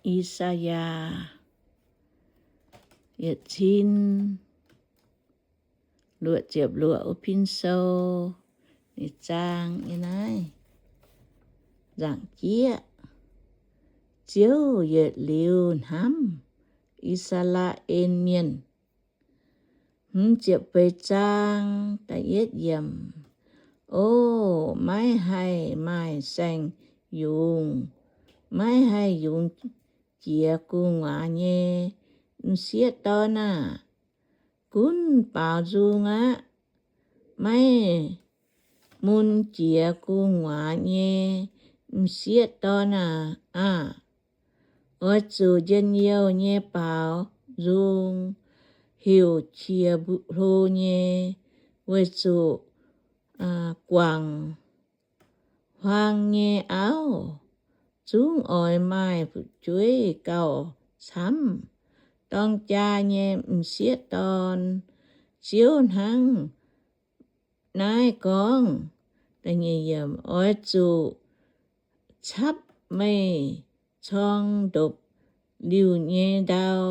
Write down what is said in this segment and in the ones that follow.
I^saa^yaa yietc cin luoqc ziepc luoqc wuov pin sou, ninh zaang nyei naaiv nzaangc jieqv. Ziouv yietc liuz hnamv I^saa^laa^en Mienh. Hmz ziepc feix zaang, da'yietv yiemc. O, maiv haih maaih saeng-yungz, maiv haih yungz jiex gu'nguaaz nyei m'sieqv dorn aah! Gunv baaux nzung aqv. Maiv mun jiex gu'nguaaz nyei m'sieqv dorn aah! Oix zuqc njien-youh nyei baaux nzung, heuc qiex hlo nyei, weic zuqc guangc huaang nyei auv. Zungv oix maaih fu'jueiv gauh camv, dorng jaa nyei m'sieqv dorn. Ziouv hnangv naaiv gorngv. Oix zuqc capv meih corng ndopv-liuh nyei ndau,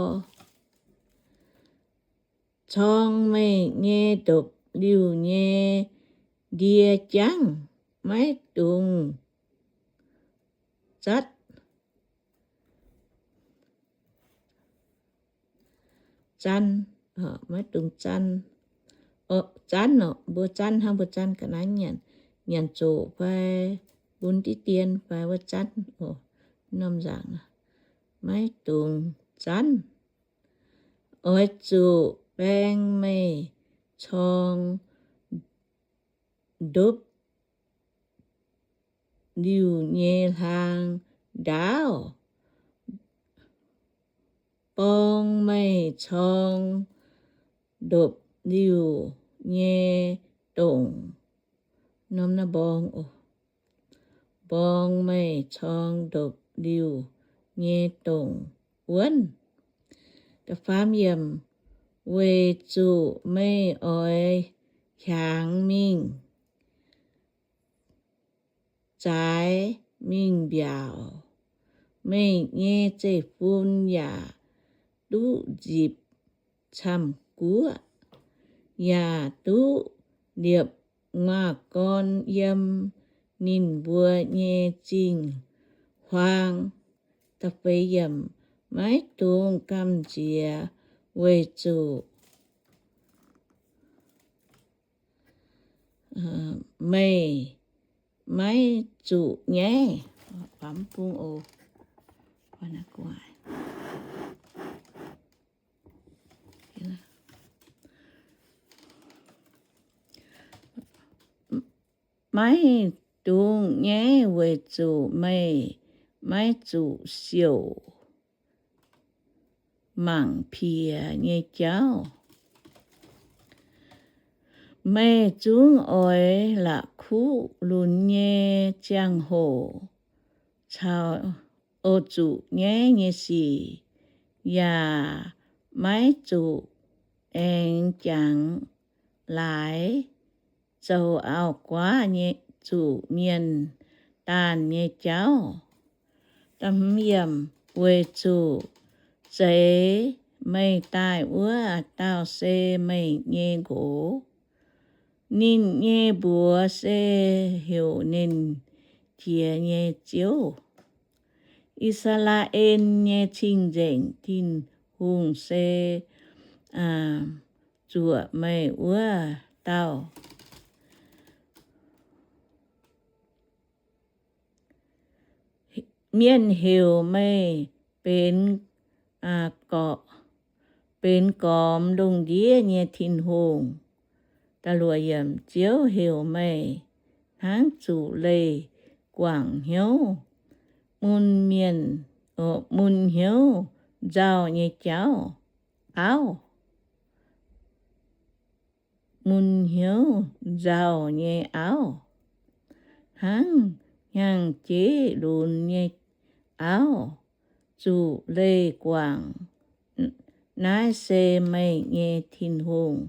corng meih nyei ndopv-liuh nyei ndie jangv, maiv dungx zatv zanv, maiv dungx zanv, zanv, mbuo zanv hnangv mbuo zanv ga'naaiv nyanc, nyanc zoqc fai mbun diqv dien fai wuov zanv oc. Norm nzaangc maiv dungx zanv. Oix zuqc baeng meih corng ndopv-liuh nyei hlaang ndaauv, borng meih corng ndopv-liuh nyei dongc. Norm naaiv mborng oc. Borng meih corng ndopv-liuh nyei dongc wuonv. Da'faam yiemc. Weic zuqc meih oix hiaangx mingh zaaix mingh mbiaauc, meih nyei zeiv-fun yaac duqv nzipc camv-guoqv, yaac duqv liepc nguaaz-gorn yiem ninh mbuo nyei zingh huaang. Da'feix yiemc. Maiv dungx gamh nziex weic zuqc meih maiv zuqc nyaiv. Maiv dungx nyaiv weic zuqc meih maiv zuqc siouc mangc piex nyei jauv. Meih zungv oix la'kuqv lunx nyei ziangh hoc caux oix zuqc nyaiv nyei sic, yaac maiv zuqc aengx jangx laaix zoux auv-guaav nyei, zuqc mienh daanh nyei jauv. Weic zuqc zeix meih daaih wuov dauh se meih nyei nqox. Ninh nyei mbuox se heuc Nernh Jiex nyei Ziouv. I^saa^laa^en nyei Cing-Nzengc Tin-Hungh se zuoqc meih wuov dauh. Mienh heuc meih benx, benx gormx lungh ndiev nyei Tin-Hungh. Ziouv heuc meih hnangv zuqc leih guangc hnyouv, mun mienh, mun hnyouv nzauh nyei jauv, auv. Mun hnyouv nzauh nyei auv, hnangv hnyangx-jeiv lunx nyei auv, zuqc leih guangc. Naaiv se meih nyei Tin-Hungh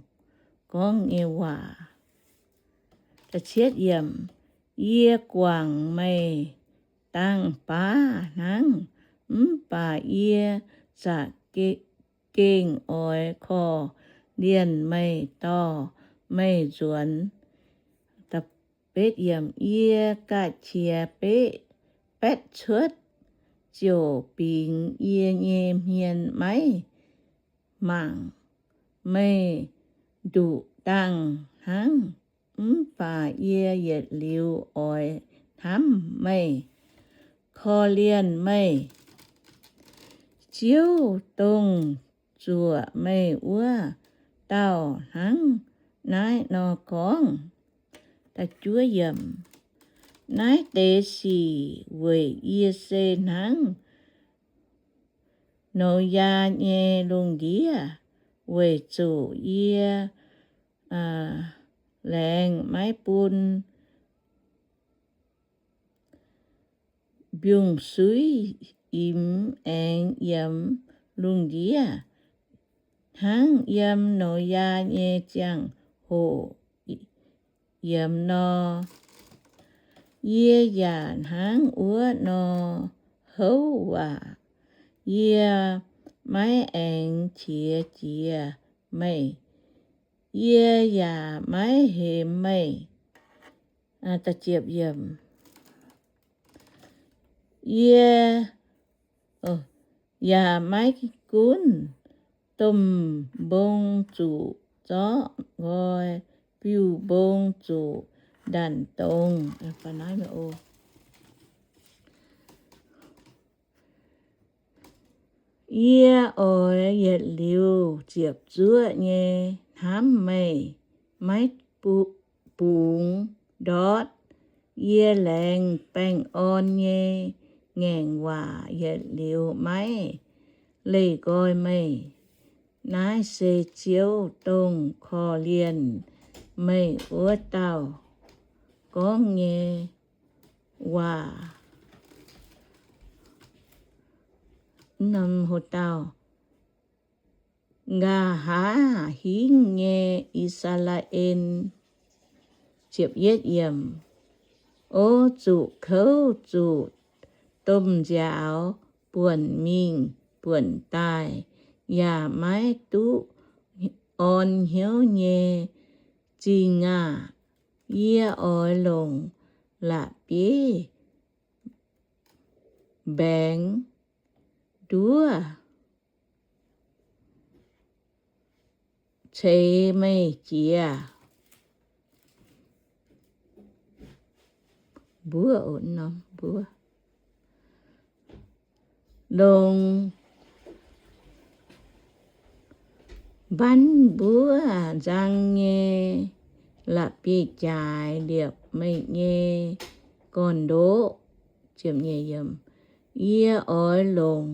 gorngv nyei waac. Yie guangc meih dangh baav hnangv mv baac yie za'gengh oix korv-lienh meih, dorh meih nzuonx. Yie ga'qiex beqv, baetv cuotv ziouc bingx yie nyei hmien maiv mangc meih nduqc dangh hnangv. Mv baac yie yietc liuz oix hnamv meih, korv-lienh meih, Ziouv, dongh zuoqc meih wuov dauh hnangv naaiv nor gorngv. Naaiv deix sic weic yie se hnangv Noyaa nyei lungh ndiev, weic zuqc yie laengz maiv bun mbiungc-suiv imx aengx yiemx lungh ndiev, hnangv yiem Noyaa nyei ziangh hoc yiemx nor. Yie yaac hnangv wuov nor houv waac. Yie maiv aengx qiex jiez meih, yie yaac maiv hemx meih. Yie, yaac maiv gunv domh mbong zuqc zorqv nqoi, biux mbong zuqc ndanc dongz. Yie oix yietc liuz ziepc zuoqv nyei hnamv meih, maiv bungx ndortv. Yie laengz baengh orn nyei ngaengc waac yietc liuz maiv leih nqoi meih. Naaiv se Ziouv, dongh korv-lienh meih wuov dauh, gorngv nyei waac. Nqa'haav hingv nyei I^saa^laa^en. O zuqc kouv, zuqc domh nziaaux buonc mingh buonc daaih, yaac maiv duqv orn hnyouv nyei zingh aah! Yie oix longc la'bieiv mbaengx nduov ceix meih jiex. Mbuov, mbuov, longc mbanv mbuov nzang nyei la'bieiv-jaaix liepc meih nyei gorn-ndoqv. Yie oix longc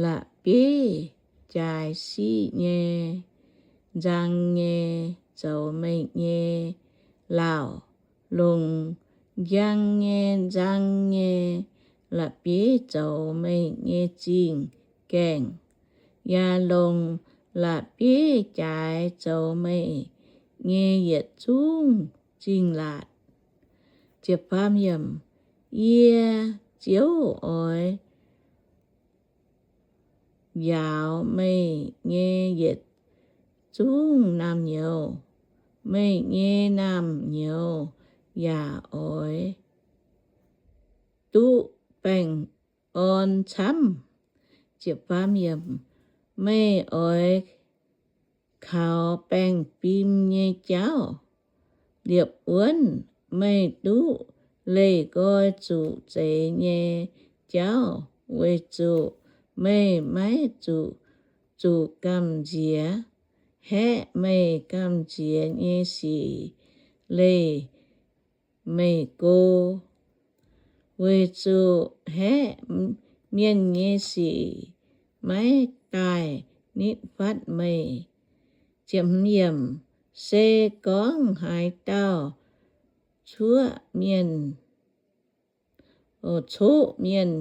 la'bieiv-jaaix siqv nyei nzang nyei zoux meih nyei laauh, longc njang nyei nzang nyei la'bieiv zoux meih nyei zingh gaengh, yaac longc la'bieiv-jaaix zoux meih nyei yietc zungv zingh laatc. Yie, Ziouv, oix njaaux meih nyei yietc zungv naamh nyouz. Meih nyei naamh nyouz yaac oix duqv baengh orn camv. Meih oix kaux baengh fim nyei jauv. Liepc wuonv meih duqv leih nqoi zuqc zeix nyei jauv, weic zuqc meih maiv zuqc zuqc gamh nziex. Haeqv meih gamh nziex nyei sic leih meih go, weic zuqc haeqv mienh nyei sic maiv daaih nitv fatv meih. Se gorngv haaix dauh cuoqv mienh, coqv mienh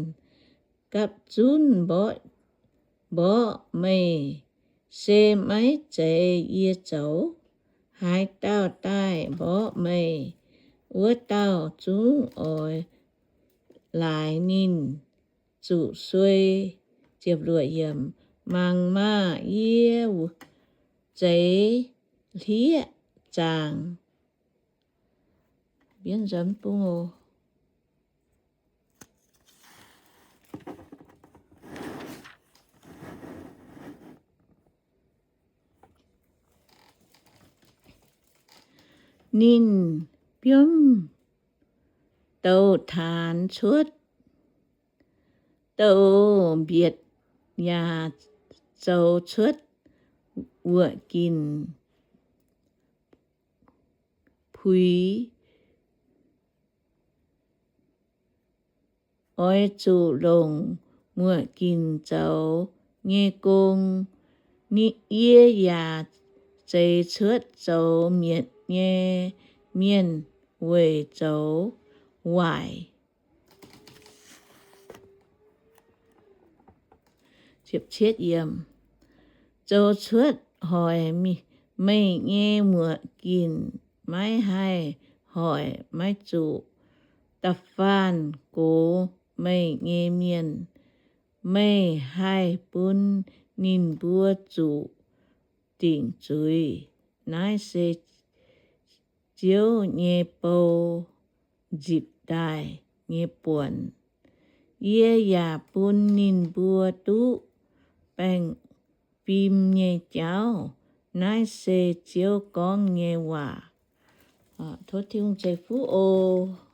gapv zunv mborqv meih, se maiv zeiz yie zoux. Haaix dauh daaih mborqv meih, wuov dauh zungv oix laaix ninh. zuqc suei. Mangc maah! Yie zeix hlieqv zaangc. Ninh biomv douz-taanx cuotv, douz-mbietc yaac zoux cuotv wuoqc ginc puix. Oix zuqc longc muoqc ginc zoux nyei gong. Yie yaac zeix cuotv zoux mietc nyei mienh weic zoux waaic. Zoux cuotv hoic meih nyei muoqc ginc, maiv haih hoic, maiv zuqc da'faanh gox meih nyei mienh. Meih haih bun ninh mbuo zuqc dingc zuiz. Naaiv se Ziouv nyei bou nzipc daaih nyei buonc. Yie yaac bun ninh mbuo duqv baengh fim nyei jauv. Naaiv se Ziouv gorngv nyei waac. Tov Tin-Hungh ceix fuqv oc.